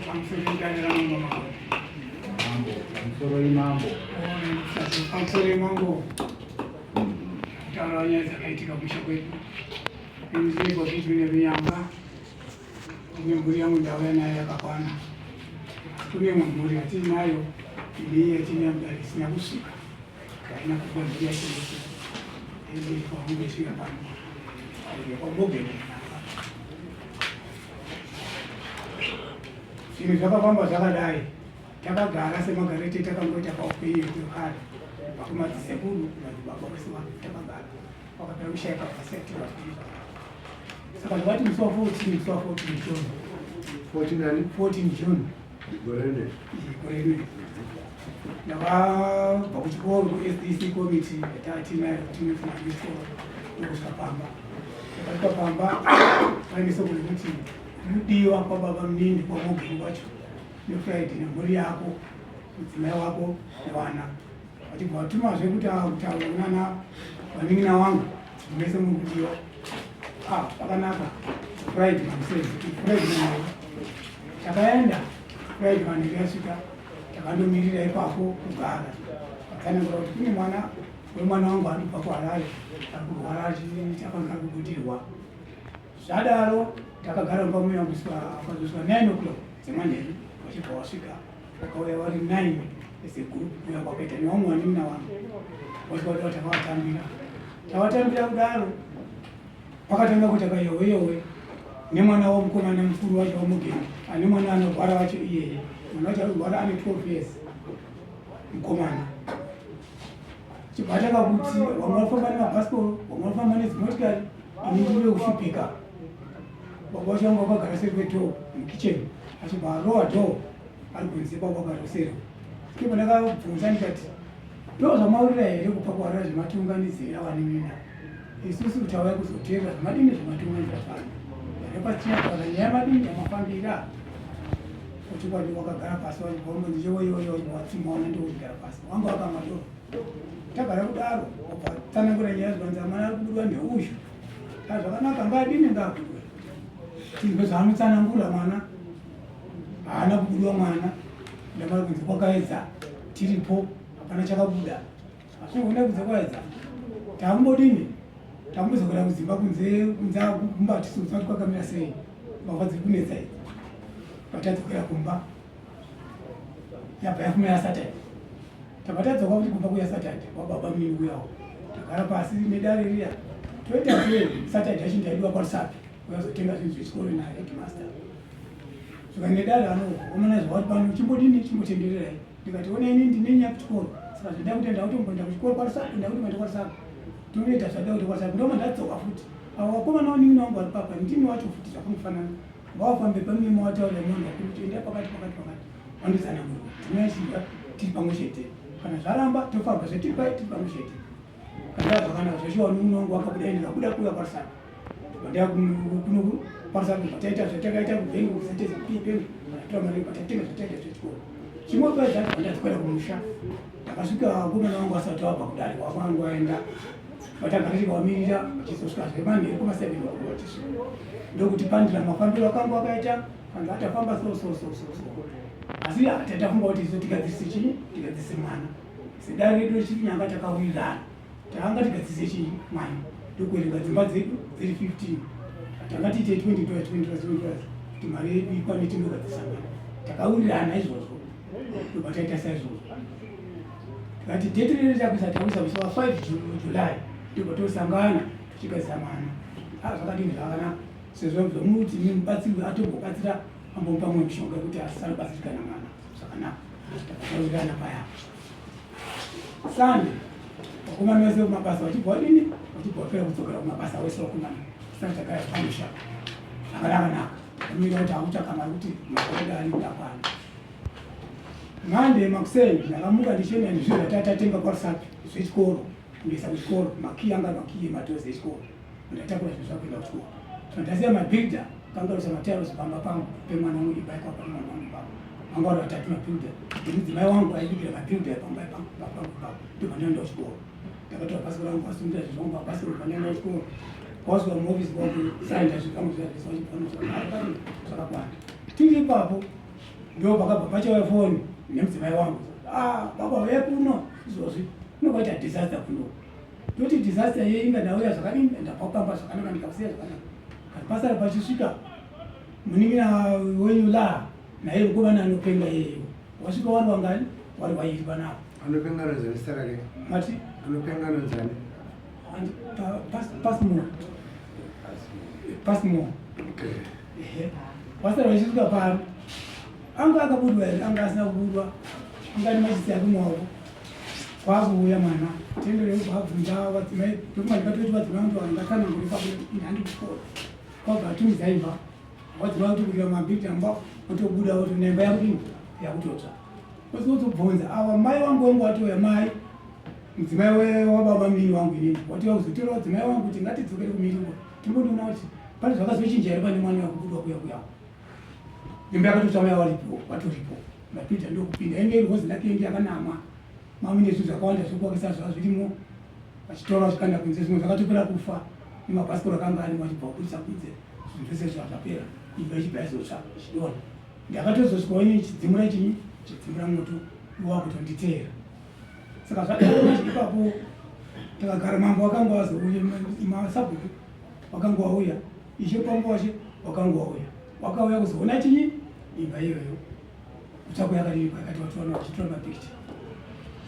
Pamusoro dare ramambo Makoni. Mambo, pamusoro imambo. Pamusoro imambo. Kutaura nyaya dzakaitika kumusha kwedu. Ini bhokisi nerunyanga. Ine mhuri yangu ndauya nayo yakakwana. Kune imwe mhuri yatiinayo ini yatinayo mudare isina kusvika. Haina kupa mhuri yacho yese. Ende kwaunge svika pano. Kwamogeni. Zvinhu zvakafamba zvakadai. Takagara semagarete takangoita paupenyu hwekare. Kubva kumadzisekuru kumadzibaba vese takagara. Wakapera kushaika vasati vapiri. Saka ndakati musi wa 14 musi wa 14 June. 14 ani? 14 June. Gore rino. Gore rino. Ndakabva kuchikoro kuSDC committee yatinayo tinofuna kuchikoro ndokusvika pamba. Ndakasvika pamba paine soko rekuti mudiwa kwababa munini kwamogeni wacho nefriday nemhuri yako mudzimai wako nevana vachibva vatumazve kuti akutaura kunana vanin'ina wangu mese muri kudiwa ah zvakanaka friday mamusezi friday manheru takaenda friday manheru yasvika takandomirira ipapo kugara vatsanangura kuti kune mwana wemwana wangu anobva kuharare ari kurwara achiita fanira kubudirwa. Zvadaro takagara mumba muya kusvika pakazosvika 9 o'clock dzemanheru vachibva wasvika vakauya vari 9 as a group kuuya kwakaita nevamwe vanin'ina vangu vasvika kudaro takavatambira tavatambira kudaro pakatanga kuita kayoweyowe nemwana wamukomana mukuru wacho wamugeni ane mwana anorwara wacho iyeye mwana wacho anorwara ane 12 years mukomana chibva kuti vamwe vafamba nemabhasikoro vamwe vafamba nedzimotikari ini ndiri kushupika baba vacho vanga vakagara seri kwedhoo mukitchen achibva arowa dhoo ari kunze baba vakarosera ndipo ndakabvunza ndikati ndo zvamaurira here kubva kuharara zvematiunganidzira vanin'ina isusu tauya kuzoteerera zvamadini zvamatiunganidza pano here pasina kutaura nyaya madini yamafambira chokwadi wakagara pasi wachiyoyoyoyowatsimaona ndokugara pasi wanga wakamwa doro tagara kudaro wabva tsanangura nyaya zvikanzi amwana ari kubudwa neuzhu zvakanaka ngaadini ngaabudwe tinzwe zvaanotsanangura mwana haana kubudwa mwana ndamari kunze kwakaedza tiripo hapana chakabuda asi kuona kunze kwaedza takumbodini takumbozokera kudzimba kunze kunze kumba hatisi kuziva kuti kwakamira sei mbavha dziri kunetsa idzi patadzokera kumba yabva yafumira satani tabva tadzoka kuti kumba kuya satani wababa mini kuyawo tagara pasi nedare riya toita sei satani yacho ndaidiwa kwarusapi uyazotenga zvinhu zvechikoro naheadmaster zvika nedare anoomana zvawati pano chimbodini chimbotendererai ndikati ona ini ndine nyaya kuchikoro saka zvandida kuti ndakutomboenda kuchikoro kwarusapi ndakutomboenda kwarusapi tonoita zvandida kuti kwarusapi ndoma ndadzoka futi avo vakomana vanin'ina vangu vari papa ndimi wacho futi zvakangofanana ngawafambe pamwe mawataura munhu wakuru kuti endai pakati pakati pakati wanditsanangurwa tinoishinga tiri pamwe chete kana zvaramba tofamba zvetiri pai tiri pamwe chete kana zvakanaka zveshuwa munhu wangu wakabuda ende kabuda kuya kwarusapi vandaya kuno kwarusapi taita zvatakaita kubhengi kusateza pipeni tora mari patatenga zvataita zvechikoro chimwe paizati vandadzokera kumusha ndakasvika vakomana vangu vasati vabva kudare wavangu vaenda vatagara tikawamirira vachizosvika zvemanheru kumaseven vatisvika ndokuti pandira mafambiro akangu akaita kanzi atafamba so so so so so asi tatafunga kuti isu tigadzirise chii tigadzirise mwana sedare redu rechiri nyanga takawirirana takanga tigadzirise chii mwana ndokuverenga dzimba dzedu dziri 15 tanga tiite 20 dollars 20 dollars 20 dollars kuti mari yedu ikwane tinogadzirisa mwana takawirirana izvozvo ndobva taita saizvozvo tikati date riri takuisa takuisa musi wa 5 July ndobva tosangana tichigadzira mwana ah zvakadini zvakanaka sezvo zvomuti mubatsiri atombobatsira ambomupa mumwe mishonga yekuti asanobatsirikana mwana zvakanaka takataurirana paya Sunday vakomana vese kumabasa vachibva vadini vachibva vapera kudzokera kumabasa wese vakomana tisati tagara pamusha zvakanaka naka kuti akutsvaka mari kuti makoda ani kudakwana Monday makuseni ndakamuka ndichienda nezvinhu zvatatatenga kwaRusape zvechikoro kundoisa kuchikoro makiyi anga makiyi emadhozi echikoro ndatakura zvinhu zvakuenda kuchikoro so ndasiya mabuilder kanga rusa matiles pamba pangu pemwana wangu imba yakwapa nemwana wangu ipapo vanga vari vatatu mabuilder nemudzimai wangu aibikira mabuilder pamba pangu ipapo ndobva ndaenda kuchikoro ndakatora bhasikoro rangu kwasundira zvinhu zvangu pabhasikoro bva ndaenda kuchikoro kwasvika muofisi kwangu saenda zvikangu zviya zvese vachibva zvakakwana tiri ipapo. Ndo pakabva pachauya foni nemudzimai wangu. Ah, baba vauya kuno izvozvi. Kunokaita disaster kuno. Toti disaster yei inga ndauya zvakadini ndabva pamba zvakanaka ndikakusiya zvakanaka. Kasi pasara pachisvika munin'ina wenyu la naye mukomana anopenga iyeyo. Wasvika wari wangani? Wari wairi panapa. Anopenga anonzani zita rake? Mati? Anopenga anonzani? Pasmo. Pasmo. Okay. Ehe. Wasara wachisvika pano. Anga akabudwa here? Anga asina kubudwa. Anga ane machisi ake mumaoko. Kwakuuya mwana. Tendere kubvunza vadzimai. Ndokuma ndikatoti vadzimai vangu vangatsanangure papo ini handi kuchikoro. Kwabva atumidza imba. Vadzimai vatoburira mabhidhi amba votobuda votoona imba yakudini yakutotsva. Vozotobvunza ava mai vangu vangu vatouya mai mudzimai wababa munini wangu inini watouya kuzotora vadzimai vangu kuti ngatidzokere kumiriko timbondoona kuti pane zvakazochinja here pane mwana wakubudwa kuya kuya. Imba yakatotsva mai varipo vatoripo. Mapinda ndokupinda inge iri hozi lake inge yakanamwa mamune zvinhu zvakawanda zvekuvakisa zvava zvirimo vachitora vachikanda kunze zvimwe zvakatopera kufa nemabhasikoro akanga arimo achibva vabudisa kunze zvinhu zvese zvava zvapera imba ichibva yazotsva ichidonha ndakatozosvikawo ini chidzimura chinyi chidzimura moto iwakutonditeera saka zvadaro manje ipapo takagara mambo wakanga wazouya masabhuku wakanga wauya ishe pambo washe wakanga wauya wakauya kuzoona chinyi imba iyoyo kutsvako yakadii kwakati watoona vachitora mapicture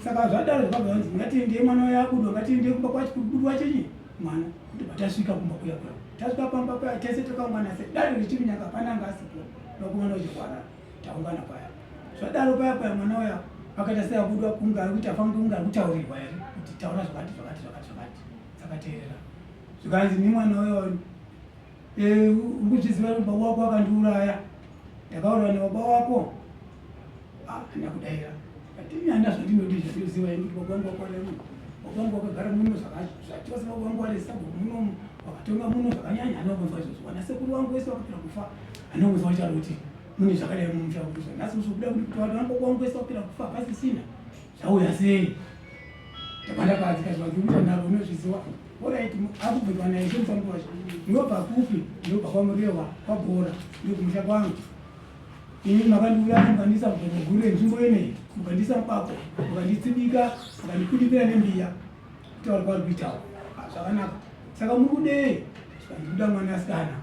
saka zvadaro zvakabva vanzi ngatiendei mwana uya abudwa ngatiendei kumba kwacho kubudwa chinyi mwana kuti patasvika kumba kuya kuya tasvika pamba paya tese takaungana sedare richiri nyanga hapana anga asipo vakomana vachirwara taungana paya zvadaro paya paya mwana uya akaita seabudwa kunge ari kuita fange kunge ari kutaurirwa here kuti taura zvakati zvakati zvakati zvakati dzakateerera zvikanzi nemwana uyo eh, uri kuzviziva kuti baba wako akandiuraya ndakauraya nebaba wako ah, handina kudaira atini handina zvandinodii zvandinoziva ini kuti baba wangu wakauraya munhu baba wangu wakagara muno zvachose baba wangu wari sabhuku muno wakatonga muno zvakanyanya handina kunzwa izvozvo vana sekuru wangu wese wakapera kufa handina kunzwa vachitaura kuti mune zvakadai mumusha kuza nhasi uzobuda kuti kuti vanhu vangu wangu wese wakapera kufa pasisina zvauya sei ndabva ndakadzika zvakuita nharo unozviziva orit akubvunzwa naye chemufambi wacho ndinobva kupi ndinobva kwamurewa kwabhora ndokumusha kwangu ini makandiuraya mukandiisa mugomo guru renzvimbo ineyi mukandiisa mubako mukanditsibika mukandikudikira nembiya kutaura kwaari kuitawo ah, zvakanaka saka muri kudei ndikuda mwanasikana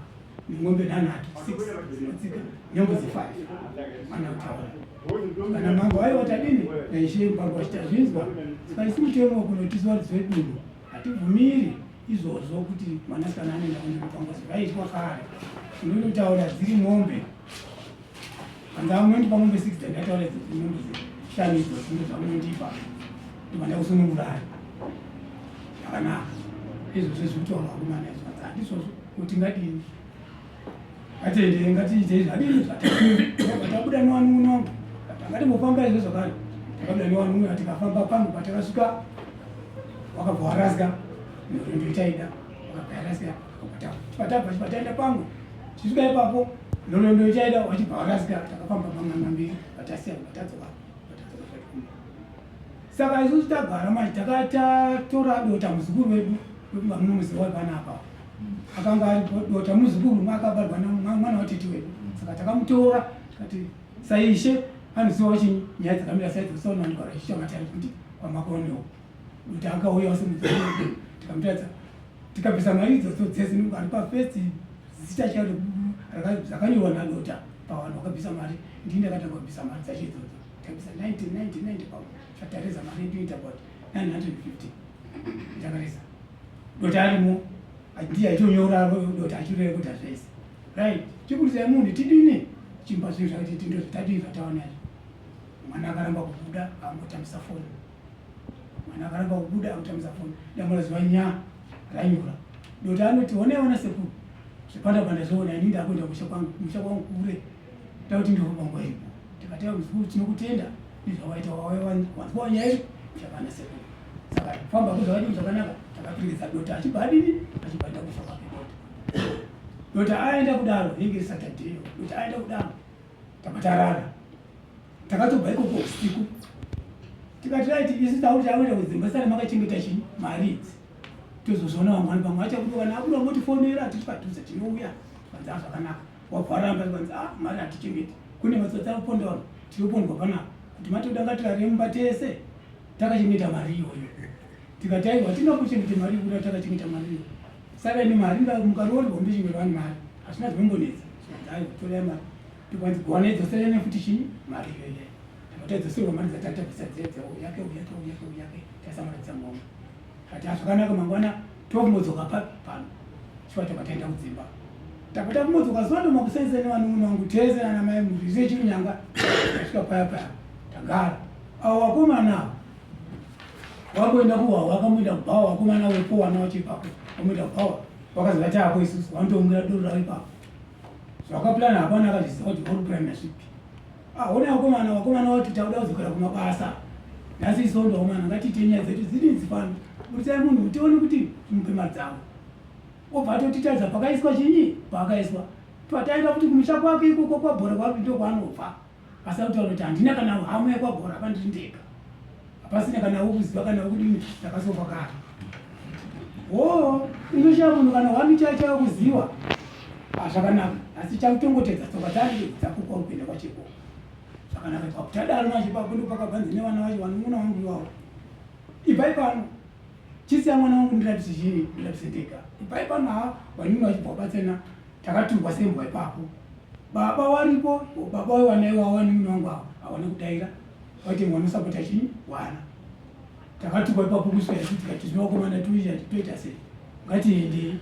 nengombe nhanhatu six dzinotsika nembudzi five ana kutaura kana mambo aiwa tadini naishe mpango vachitazvinzwa saka isi mutemo kunotiswa zvedunhu hatibvumiri izvozvo kuti mwanasikana anoenda kundomupango zvaitwa kare unonotaura dziri mombe kanza munondipa mombe six ndataura dziri mombe shanu idzodzo ndozvamunondipa ndobva ndakusunungurai zvakanaka izvozvo zvekutaura vakomana izvo handizvozvo kuti ngadini ngatiende ngatiitei zvadini zvatabuda newanun'una wangu ngatimbofamba izvo zvakare takabuda newanun'una tikafamba pamwe patakasvika wakabva warasika nhoroondo itaida wakabva yarasika patabva chipataenda pamwe chisvika ipapo nhoroondo itaida wachibva warasika takafamba pamwe mambiri patasiya patadzoka patadzoka zvatikumba saka isusu tagara manje takatatora dota muzukuru wedu wekunga munomuziva wepanapa akanga ari dota muzukuru akabarwa mwana watete wedu saka takamutora tikati saishe anoziva chinyi nyaya dzakamira sai dzekusaona vanhu vachiita kuti kwamakonewo dota akauya wasemuzukuru wedu tikamutaridza tikabvisa mari idzodzo dzese ari pafirst zita chairo dzakanyorwa nadota pavanhu vakabvisa mari ndini ndakatanga kubvisa mari dzacho idzodzo takabvisa 1990 pamwe zvatareza mari yedu inoita about 950 ndakareza dota arimo ndiye aitonyora dota achirekota zvese right chikurudzai munhu tidini chimba zvinhu zvakati tindo zvatadii zvataona izvo mwana akaramba kubuda angotambisa foni mwana akaramba kubuda angotambisa foni damura nya ranyura dota anoti honai ona sekuru zvepanda panda zvoona ini ndakuenda kumusha kwangu kumusha kwangu kure takuti ndiro panguva iripo tikati muzukuru tinokutenda nezvawaita wanzwa nyaya iri zvakana sekuru saka kufamba kuzvakadii zvakanaka takapiridza dota achibva adini achibva aenda kumusha kwake dota dota aenda kudaro inge iri saturday dota aenda kudaro tabva tarara takatobva ikoko usiku tikati raiti isu takuti takuenda kudzimba sare makachengeta chii mari idzi tozozviona vamwani pamwe achabuda kana abuda motifonera tiri padhuze tinouya tikanzi a zvakanaka wabva waramba tikanzi a ah, mari hatichengeti Kune matsotsi akuponda vanhu, tinopondwa panapa. Kuti matoda ngatirare mumba tese takachengeta mari iyoyo. Tikati aiwa hatina kuchengeta mari kuda takachengeta mari iyoyo. Saka ini mari mukaroorwa mutochengeta vanhu mari. Hazvina zvinombonetsa. Zvikanzi aiwa torai mari. Tikwanzi gwana idzoserei nefuti chinyi mari iyoyo. Takatadzoserwa mari dzatatabvisa dziya dziya yake yake yake yake taisa mari dzamombe. Kati zvakanaka mangwana tokumbodzoka papi pano. Shuwa takataenda kudzimba. Tapota kumbodzoka zuva ndoma kusense nevanun'una vangu tese nana mai murize chirunyanga. Tasvika paya paya tagara. Avo vakomana avo wakuenda kuhwawa wakamboenda kubhawa vakomana wepo wana wacho ipapo wamuenda kubhawa wakazi vati ako isusu wanotoungira doro ravo ipapo zvakaplana hapana akazviziva kuti vari kuplana zvipi Ahona vakomana, vakomana vati tauda kudzokera kumabasa. Nhasi isondo vakomana, ngatiite nyaya dzedu dzidinzi pano. Buritsai munhu tione kuti timupe mari dzavo. Obva atotitaridza pakaiswa chinyi, paakaiswa. Twataenda futi kumusha kwake ikoko kwabhora kwaari ndiko kwaanobva. Asi akutaura kuti handina kana hama yekwabhora apa ndiri ndega. Hapasina kana wokuziva kana wokudini ndakasofa kare. Hoo, unoshaya munhu kana wani chaiyo chaiyo kuziwa. Ah, zvakanaka. Asi chakutongotedza tsoka dzake dzakukwa kuenda kwacheko. Zvakanaka ipapo. Tadaro manje ipapo ndipo pakabvanzi nevana vacho vanun'una vangu iwawo. Ibvai pano. Chisiya mwana wangu ndirapise chii? Ndirapise ndega. Ibvai pano ha vanun'una vachibva vabatsirana takaturwa sembwa ipapo. Baba waripo, baba wevana iwawo vanun'una vangu avo hawana kudaira. Vati mwana usapota chii? Wana. Takatukwa ipapo kusvika isu tikati zvino vakomana toita toita sei? Ngatiendei,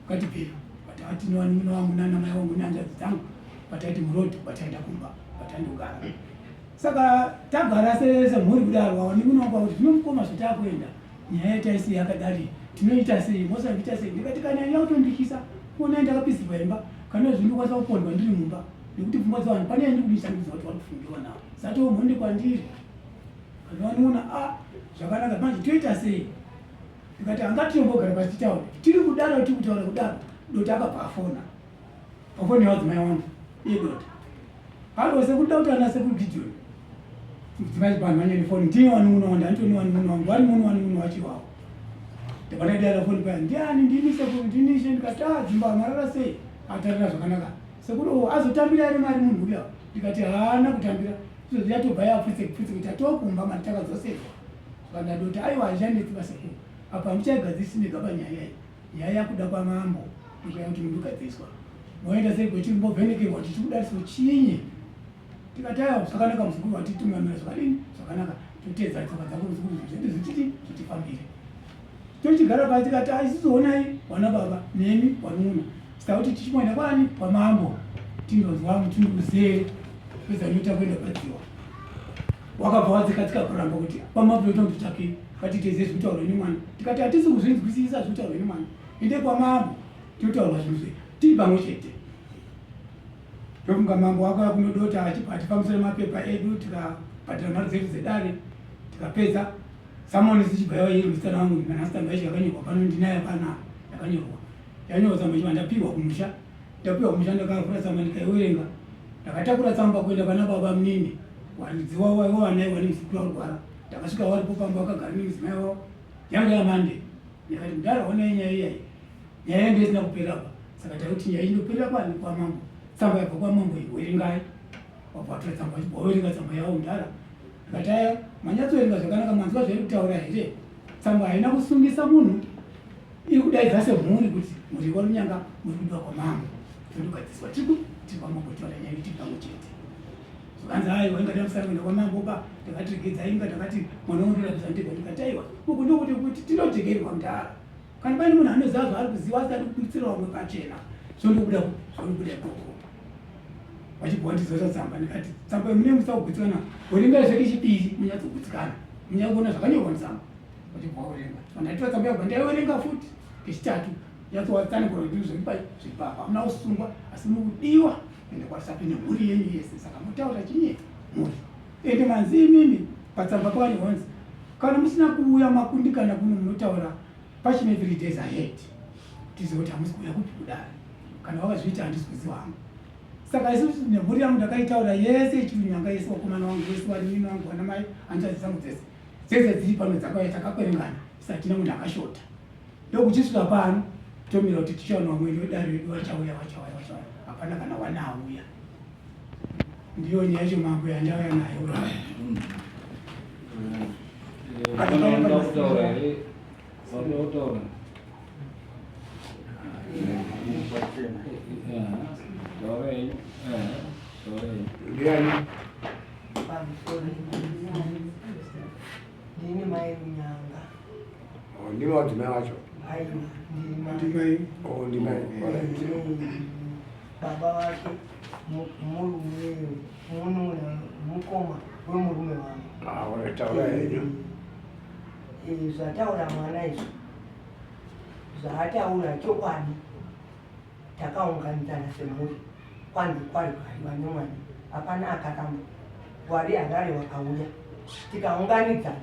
ngatibvei. Patakati nevanun'una vangu nana mai vangu nehanzvadzi dzangu pataiti muroad pataenda kumba patandogara. Saka tagara semhuri kudaro vanun'una vangu vakuti zvino mukoma zvatakuenda nyaya yataisiya yakadari tinoita sei mosakuita sei ndikati kana nyaya kutondityisa kuona ndakapisirwa imba kana zvindokwanisa kupondwa ndiri mumba nekuti pfungwa dzevanhu pane yandiri kudishandudza kuti vari kufungiwa navo satoo mhondi kwandiri Vanoona a zvakanaka manje toita sei? Ndikati angatimbogara pasi titaure. Tiri kudaro tiri kutaura kudaro Dota akabva afona. Pafoni yavadzimai wangu iye Dota. Halo sekuru da kutaura nasekuru Gideon. Mudzimai chibamhanya nefoni ndiye wanun'una wangu ndanditoni wanun'una wangu vari munhu wanun'una wacho iwawo. Ndabva ndaidara foni paya ndiani ndini sekuru ndini ishe ndikati ah dzimba marara sei atarira zvakanaka. Sekuru azotambira here mari munhu uya ndikati haana kutambira Izvozvi yatobva yapfutse pfutse kuti atokumba mari takadzoserwa. Zvikandadoti aiwa hazvichanetsi basekuru. Apa hamuchaigadzirisi mega panyaya iyi. Nyaya yakuda kwamambo ndokuya kuti mundogadziriswa. Moenda sei kwetiri mbovhenekerwa kuti chikudariswa chinyi. Tikati aiwa zvakanaka muzukuru watitungamira zvakadini zvakanaka toteedza tsoka dzako muzukuru zvinhu zvedu zvichiti zvitifambire. Tochigara pasi tikati ah, isusu honai wana baba nemi wanun'una titakuti tichimoenda kwani kwamambo tindonzwa mutundu uzere pedza nyota kuenda padziwa wakabva wadzikatsika kuramba kuti kwamambo totondotsvakei ngatiteze zvekutaurwa nemwana tikati hatisi kuzvinzwisisa zvekutaurwa nemwana ende kwamambo totaurwa zvinhu zve tiri pamwe chete ndofunga mambo wakauya kunodota achibva atifambisira mapepa edu tikabhadhara mari dzedu dzedare tikapedza Samoni sichibva yava iri musikana wangu nanhasi tsamba yacho yakanyorwa pano ndinayo pana yakanyorwa yanyorwa tsamba ichiva ndapiwa kumusha ndapiwa kumusha ndakavhura tsamba ndikaiwerenga ndakatakura tsamba kuenda pana baba munini waridzi wavo waiva wanai wane muzukuru arwara ndakasvika waripo pamba wakagara nemudzimai wavo yanga yamande ndikati mudhara honai nyaya iyayi nyaya yange isina kupera pa saka takuti nyaya inopera kwani kwamambo tsamba yabva kwamambo iyi werengai wabva watora tsamba wachibva wawerenga tsamba yavo mudhara Ndikati aya manyatsoverenga zvakanaka manzwa zvairi kutaura here? Tsamba haina kusungisa munhu iri kudaidza semhuri kuti mhuri kwaRunyanga muri kudiwa kwamambo tondogadziswa tiri tiri kwamambo taura nyaya tiri pamwe chete zvakanzi aiwa inga tamusara kuenda kwamambo ba ndakati regedzai inga ndakati mwana wondorapisa ndega ndikati aiwa uku ndokuti kuti tinojekerwa mudhara kana paine munhu anoziva zvaari kuziva asingadi kubutsira vamwe pachena zvondobuda zvondobuda ikoko vachibva vandizosa tsamba ndikati tsamba iyi munenge musina kugutsikana werengai zvekechipiri munyatsogutsikana munyatsokuona zvakanyorwa mutsamba vachibva vawerenga vandatora tsamba yabva ndaiwerenga futi kechitatu nyatsowatsanangura kuti zviripa zvipapa hamuna kusungwa asi mukudiwa kuenda kwasapi nemhuri yenyu yese saka mutaura chinye mhuri ende manzi imimi patsamba pakanyorwa nzi kana musina kuuya makundikana kuno munotaura pachine 3 days ahead tizive kuti hamusi kuuya kupi kudare kana wakazviita handisi kuziva hangu saka isusu nemhuri yangu ndakaitaura yese ichirunyanga yese vakomana wangu vese vanin'ina wangu vana mai hanzvadzi dzangu dzese dzese dziri pano dzakauya takakwerengana isatina munhu akashota ndokuchisvika pano tomira kuti tichaona vamwe vedare vedu vachauya vachauya vachauya hapana kana wana auya. Ndiyo nyaya yacho mambo yandauya nayo. Ndiani? Ndini mai Runyanga. Oh, ndimi wadzimai wacho? Aiwa, ndini Ndimai. Oh, ndimai. Alright. Baba vake murume munun'una mukoma wemurume wangu. Ah, alright, taura henyu. Zvataura mwana izvi, zvaataura chokwadi. Takaunganidzana semhuri, kwanzi kwarwariwa nemwana, hapana akaramba. Wari Harare wakauya, tikaunganidzana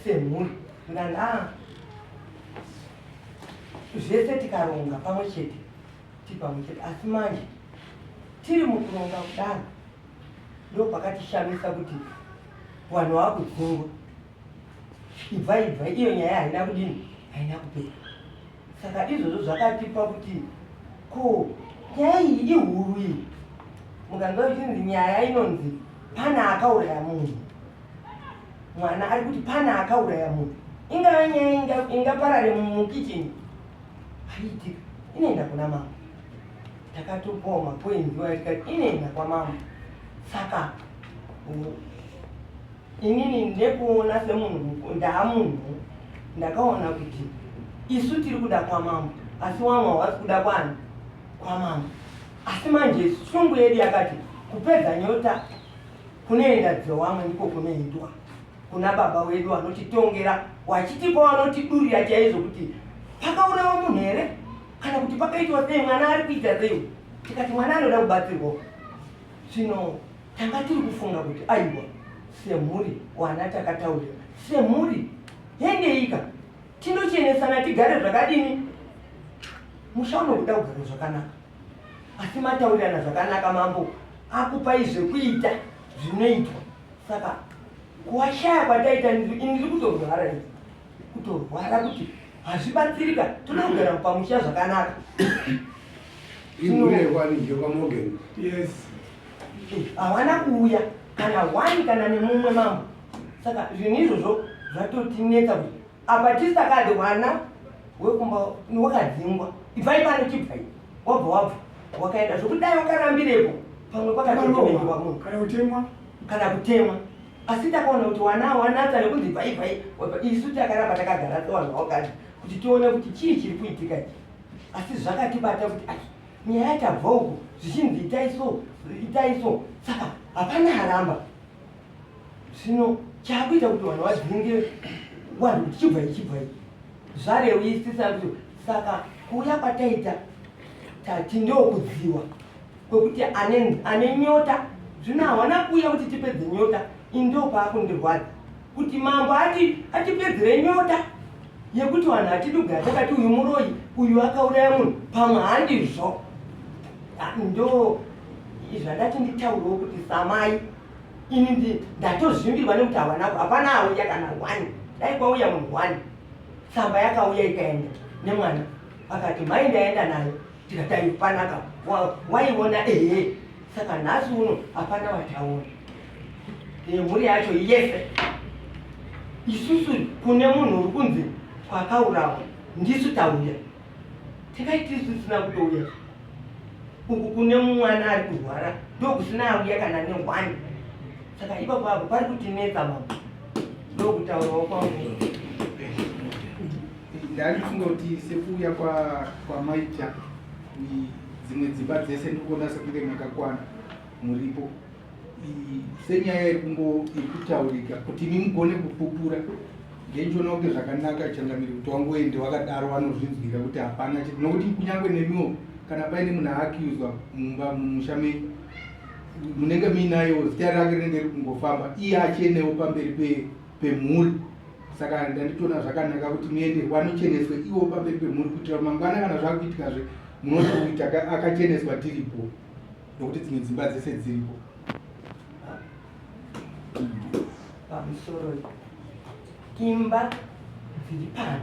semhuri, tikanzi a zvese tikaronga pamwe chete, tiri pamwe chete. Asi manje tiri mukuronga kudaro, ndopakatishamisa kuti vanhu vakudzingwa, ibva ibva. Iyo nyaya haina kudini, haina kupera. Saka izvozvo zvakatipa kuti ko nyaya iyi ihuru iyi. Mukanzwa zvichinzi nyaya inonzi pana akauraya munhu, mwana ari kuti pana akauraya munhu, ingava nyaya ingaparare mukicheni, haiitika, inoenda kuna mambo. Takatopuwa mapoinzi wayo, tikati inoenda kwamambo. Saka inini ndekuona semunhu ndaamunhu, ndakaona kuti isu tiri kuda kwamambo, asi wamwe hawasi kuda kwani kwamambo. Asi manje shungu yedu yakati kupedza nyota kunoenda dzewamwe ndiko kunoendwa kuna baba wedu vanotitongera, wachitipa vanotidurira chaizvo kuti pakaurawa munhu here kana kuti pakaitwa sei, mwana ari kuita sei. Tikati mwana anoda kubatsirwa. Zvino tanga tiri kufunga kuti aiwa, semhuri wana takataurira semhuri, hendeika tinochenesana tigare zvakadini. Musha unokuda kugara zvakanaka, asi mataurirana zvakanaka, mambo akupai zvekuita zvinoitwa. Saka kuwashaya kwataita, ndiri kutorwara, ini kutorwara kuti hazvibatsirika, toda kugara pamusha zvakanaka. Imhuri yekwani, yekwaMorgan? Yes. Hawana kuuya kana one kana nemumwe, mambo. Saka zvinhu izvozvo zvatotinetsa kuti apa tisakadi wana wekumba wakadzingwa, ibvai pano, chibvai, wabva wabva wakaenda, zvokuti dai wakarambirepo pamwe pakatotoendwa munhu kana kutemwa. Kana kutemwa. Asi takaona kuti wana wanatsa nekunzi ibvai ibvai, isu takaramba takagara sevanhu vawakadzi kuti tione kuti chii chiri kuitika ichi. Asi zvakatibata kuti ai, nyaya tabva uku zvichinzi itai so, itai so, saka hapana aramba. Zvino chaakuita kuti vanhu vadzinge vanhu kuti chibvai chibvai, zvarewisisa kuti saka kuuya kwataita tati ndokudziwa kwekuti ane nyota. Zvino hawana kuuya kuti tipedze nyota. Ini ndopaakundirwadza kuti mambo ati atipedzere nyota yekuti vanhu hatidi kugara takati uyu muroyi, uyu akauraya munhu, pamwe handizvo. Ndo zvandati nditaurewo kuti samai ini ndatozvimbirwa nekuti hawana, hapana auya kana one. Dai kwauya munhu one. Tsamba yakauya ikaenda nemwana, akati mai ndaenda nayo, tikati ai panaka waiona ehe. Saka nhasi uno hapana wataona nemhuri yacho yese. Isusu kune munhu uri kunzi kwakaurawa ndisu tauya, tikaiti isu tisina kutouya uku kune mwana ari kurwara, ndokusina auya kana nehwani. Saka ipapo apo pari kutinetsa, mambo, ndokutaurawo kwangu. Ndaifunga kuti sekuuya kwamaita dzimwe dzimba dzese, ndikuona sekunge makakwana muripo. Senyaya iri kutaurika kuti imi mugone kupupura, ngendiona kunge zvakanaka, changamiri, kuti wangoende wakadaro, wanozvinzwira kuti hapana, nokuti kunyange nemiwo kana paine munhu aaccuswa mumba mumusha menyu, munenge muinayewo, zita rake rinenge riri kungofamba, iye achenewo pamberi pemhuri. Saka ndanditoona zvakanaka kuti muende wanocheneswe iwo pamberi pemhuri, kuitira mangwana kana zvakuitikazve munotokuita akacheneswa tiripo, nokuti dzimwe dzimba dzese dziripo. Pamusoro, imba dziri pano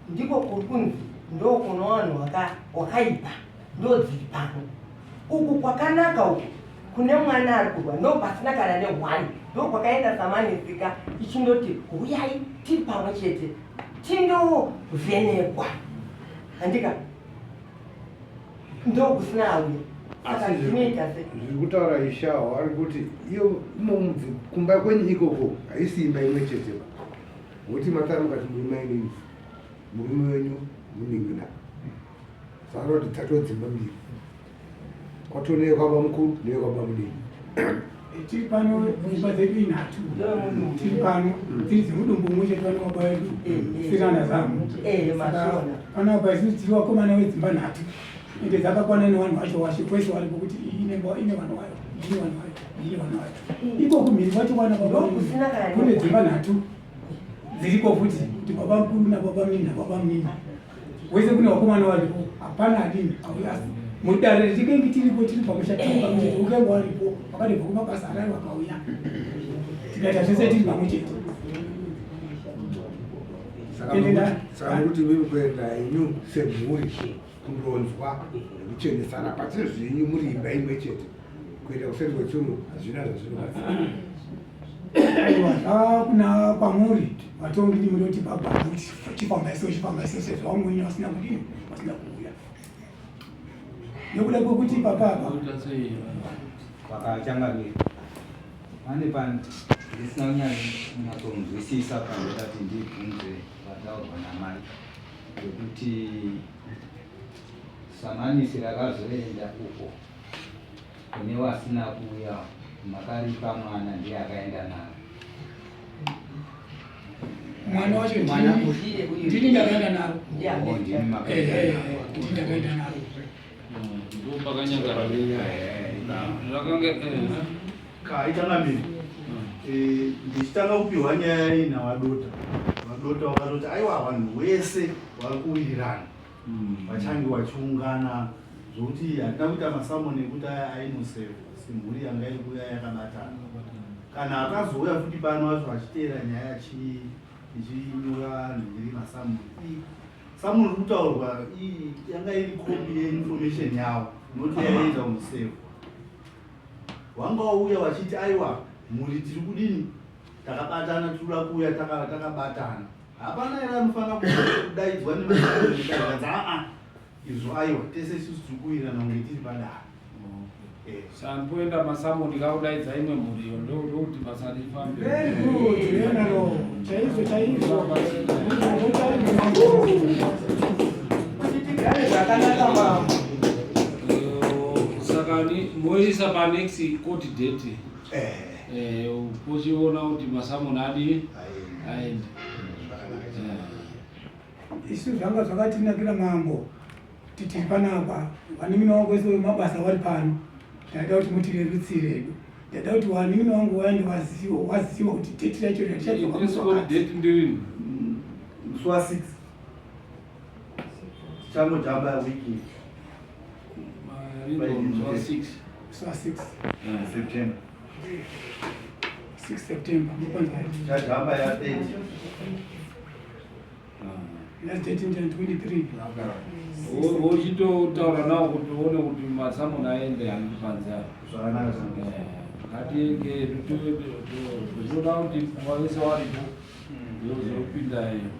ndiko kuri kunzi ndo kuno vanhu wakaipa, ndo dziri pano. Uku kwakanaka uku. Kune mwana ari kurwa ndo pasina kana ne-one, ndokwakaenda samanisika ichindoti huyai tiri pamwe chete tindovhenekwa, handika? Ndokusina auya. Saka zvinoita se zviri kutaura ishawo ari kuti iyo imo kumba kwenyu ikoko haisi imba imwe chete ba, nokuti matara mukati muri mainini, murume wenyu munin'ina, saka kuti dzatodzimba mbiri, kwatoneye kwaba mukuru neyekwaba munini. Tiri pano, imba dzedu inhatu tiri pano, dziri dzemudumbu mumwe chete. Vana baba vedu sirana zamu. Saka panapa isusu tiri vakomana vedzimba nhatu, ende dzakakwana nevanhu vacho washe kwese varipo, kuti iyi ine mba ine vanhu vayo, iyi ine vanhu vayo, iyi ine vanhu vayo. Iko kumhiri kwacho kwana baba Ndokusina kana kune dzimba nhatu dziriko futi, kuti baba mukuru nababa munini nababa munini wese, kune vakomana varipo. Hapana adini auya, asi mudare tikengi tiripo, tiri pamusha, tiri pamwe chete. Ukengo waripo wakadibva kumabasa arari, vakauya tikaita zvese tiri pamwe chete. Saka mukuti mimi kuenda henyu semhuri kundonzwa nekuchenesana pachezvenyu muri imba imwe chete, kuenda kuseri kwetsuro hazvina zvazvinobatsira? Aiwa, zvakuna kwamuri vatongi, ndimudoti baba kuti chifamba iso, chifamba iso, sezvo vamweni vasina kudini, vasina kuuya nekuda kwekuti papapa. Vakachangamira, pane ndisina kunyatsonzwisisa pandodati ndibvunze vataurwa namai yekuti samanisi rakazoenda uko kune wasina kuuya, makaripa mwana ndiye akaenda naro? Mwana wacho ndini ndakaenda naro. Oh, ndimi makaenda naro. Ndini ndakaenda naro. Ndopakanyangara zvakange. Kaitangamiri, ndichitanga kupiwa nyaya iyi navadota, vadota vakatoti aiwa, vanhu wese vari kuwirirana vachange vachiungana, zvokuti hatina kuita masamoni ekuti aya ainosevwa semhuri yanga iri kuuya yakabatana. Kana akazouya futi pano acho achiteera nyaya ichinyora nhingiri masamoni, samoni iri kutaurwa yanga iri copy yeinformation yavo, noti yaienda kunosevwa. Wanga wauya wachiti aiwa, mhuri tiri kudini, takabatana, tiri kuda kuuya takabatana. Hapana here anofanira kudaidzwa nemakanzi aa izvo? Aiwa, tese isusu tiri kuwirirana kunge tiri padare. Sampoenda masamoni kakudaidza imwe mhuri iyo, ndokuti basa rifambe. Very good, Leonardo. Chaizvo chaizvo. Chaizvo. Kuti tigare zvakanaka, mambo. Saka moisa panext court date, pochiona kuti masamoni adi aende. Isu zvanga zvakatinakira, mambo, kuti tiri panapa, vanin'ina wangu wese wemabasa vari pano. Ndaida kuti mutirerutsiredu, ndaida kuti vanin'ina wangu vaende waziwa kuti date racho ratichadzoka. Next court date ndirini? Musi wa6 tichangojamba wiki. Musi wa6? Musi wa6. September. 6 September, mupanza. Tichajamba ya 30. Last date in 23. Uchitotaura nawo kuti uone kuti masamoni aende handi panze apo. Zvakanaka. Ngatieke, zvinoda kuti vese varipo ndozopinda iyo.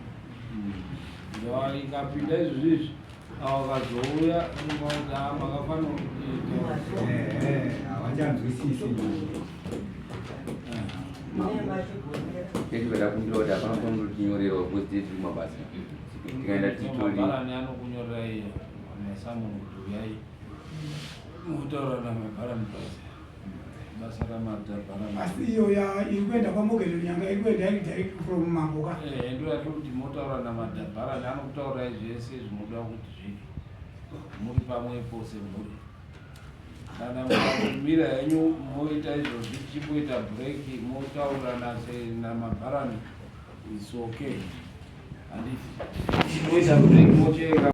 Ikapinda izvozvizvi, avo vakazouya unomaudza makafanira kuti Havachanzwisisi. Ndinoda kumbira kuti hapana panotinyorerwa because tiri kumabasa, tikaenda titori Mabharani anokunyorera iyo masamoni kuti uyai motaura namabharani basa basa ramadhabharani. Asi iyo ya iri kuenda kwaMogeni, nyanga iri kuenda iri direct from mambo ka? Ndo yatiri kuti motaura namadhabharani, anokutaurirai zvese zvinoda kuti zviitwe muri pamwepo semhuri. Kana mukamira henyu moita izvozvi, tichimboita break, motaurirana namabharani, is okay, handiti? Tichimboita break mocheka.